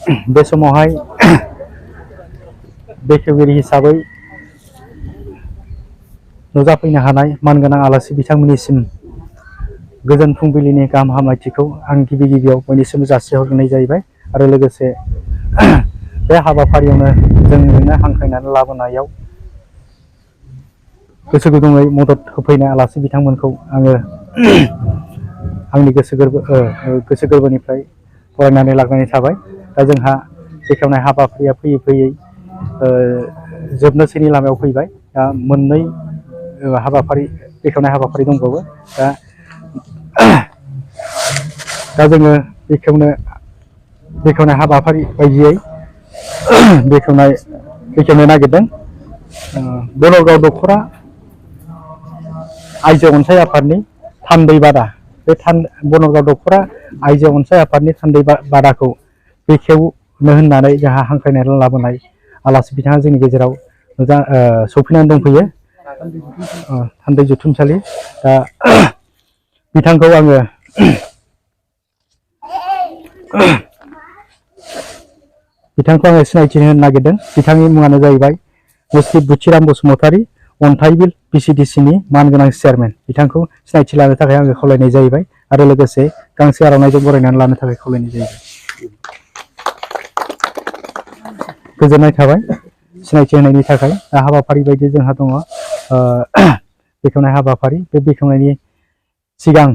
बे समावहाय बेखेवगिरि हिसाबै नुजाफैनो हानाय मानगोनां आलासि बिथांमोननिसिम गोजोन फुंबिलिनि गाहाम हामलायथिखौ आं गिबियाव बयनिसिमबो जासिहरनाय जाहैबाय आरो लोगोसे बे हाबाफारियावनो जोंनो हांख्रायनानै लाबोनायाव गोसो गुदुङै मदद होफैनाय आलासि बिथांमोनखौ आङो आंनि गोसो गोरबोनिफ्राय फरायनानै लाग्रोनाय थाबाय। दा जोंहा बेखेवनाय हाबाफारिया फैयै जोबनोसैनि लामायाव फैबाय। दा मोननै बेखेवनाय हाबाफारि दंबावो। दा जोङो बेखेवनाय हाबाफारि बायदियै बेखेवनो नागिरदों। बनरगाव दख'रा आइजो अनसाय आफादनि थान्दै बादा। बे बनरगाव दख'रा आइजो अनसाय आफादनि थान्दै बादाखौ बेखेवनो होननानै जोंहा हांख्रायनानै लाबोनाय आलासि बिथाङा जोंनि गेजेराव सफैनानै दंफैयो। थान्दै जुथुमसालि। दा बिथांखौ आङो सिनायथि होनो नागिरदों। बिथांनि मुङानो जाहैबाय मुस्लिम बुथिराम बसुमतारी, अन्थाइबिल VCDCनि मानगोनां चेयारमेन। बिथांखौ सिनायथि लानो थाखाय आङो खावलायनाय जाहैबाय आरो लोगोसे गांसे आर'नाइजों बरायनानै लानो थाखाय खावलायनाय जाहैबाय। गोजोननाय थाबाय सिनायथि होनायनि थाखाय। दा हाबाफारि बायदि जोंहा दङ बेखेवनाय हाबाफारि। बे बेखेवनायनि सिगां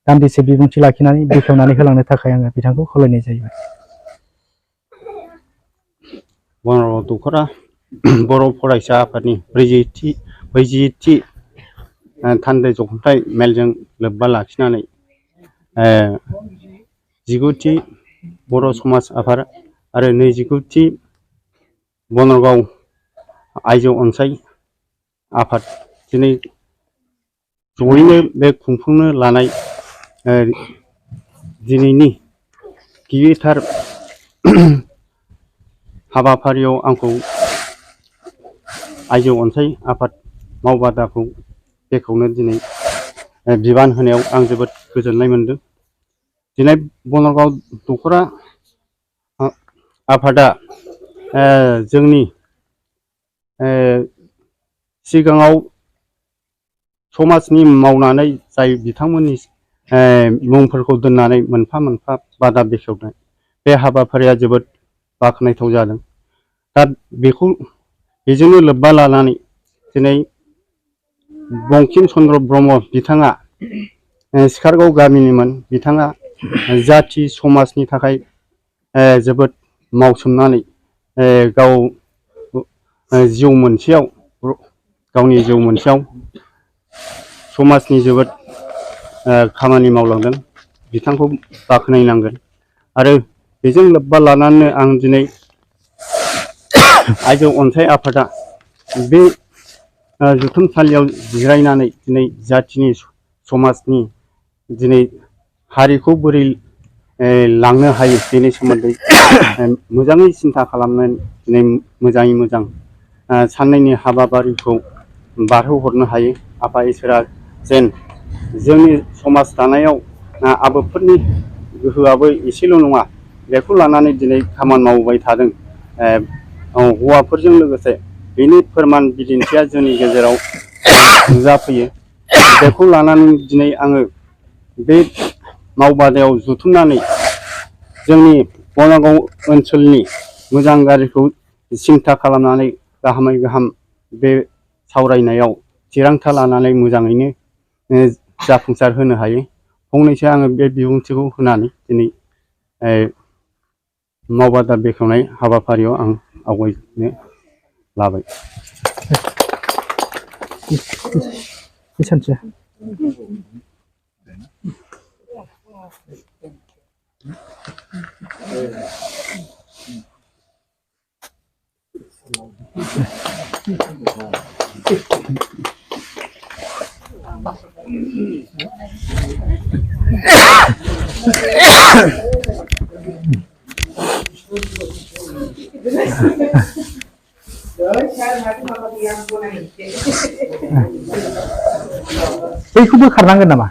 दान्दिसे बिबुंथि लाखिनानै बेखेवनानै होलांनो थाखाय आङो बिथांखौ खावलायनाय जाहैबाय। बनरगाव दख'रा बर' फरायसा आफादनि 40थि थान्दै जथुम्माय मेलजों लोब्बा लाखिनानै 19थि बर' समाज आफाद आरो 29थि बनरगाव आइजो अनसाय आफाद दिनै जयैनो बे खुंफुंनो लानाय दिनैनि गिबिथार हाबाफारियाव आंखौ आइजो अनसाय आफाद मावबादाखौ बेखेवनो दिनै बिबान होनायाव आं जोबोद गोजोननाय मोनदों। दिनै बनरगाव दख'रा आफादा जोंनि सिगाङाव समाजनि मावनानै जाय बिथांमोननि मुंफोरखौ दोननानै मोनफा मोनफा बादा बेखेवनाय, बे हाबाफारिया जोबोद बाख्नायथाव जादों। दा बेजोंनो लोब्बा लानानै दिनै बंकिम चन्द्र ब्रह्म बिथाङा सिखारगाव गामिनिमोन। बिथाङा जाथि समाजनि थाखाय जोबोद मावसोमनानै गावनि जिउ मोनसेयाव समाजनि जोबोद खामानि मावलांदों। बिथांखौ बाख्नायनांगोन। आरो बेजों लोब्बा लानानै आं दिनै आइजो अनसाय आफादा बे जुथुमसालियाव जिरायनानै दिनै जाथिनि समाजनि दिनै हारिखौ बोरै लांनो हायो बेनि सोमोन्दै मोजाङै सिन्था खालामनानै दिनै मोजाङै मोजां साननैनि हाबाफारिखौ बारहोहरनो हायो। आफा इसोरा जेन जोंनि समाज दानायाव आबोबफोरनि गोहोआबो एसेल' नङा, बेखौ लानानै दिनै खामानि मावबाय थादों हौवाफोरजों लोगोसे। बेनि फोरमान बिदिन्थिया जोंनि गेजेराव नुजाफैयो। बेखौ लानानै दिनै आङो बे मावबादायाव जुथुमनानै जोंनि बनरगाव ओनसोलनि मोजां गाज्रिखौ सिन्था खालामनानै गाहामै गाहाम बे सावरायनायाव थिरांथा लानानै मोजाङैनो जाफुंसार होनो हायो। फंनैसो आङो बे बिबुंथिखौ होनानै दिनै मावबादा बेखेवनाय हाबाफारियाव आं आवगायनो लाबाय। बैखौ बोखारनांगोन नामा?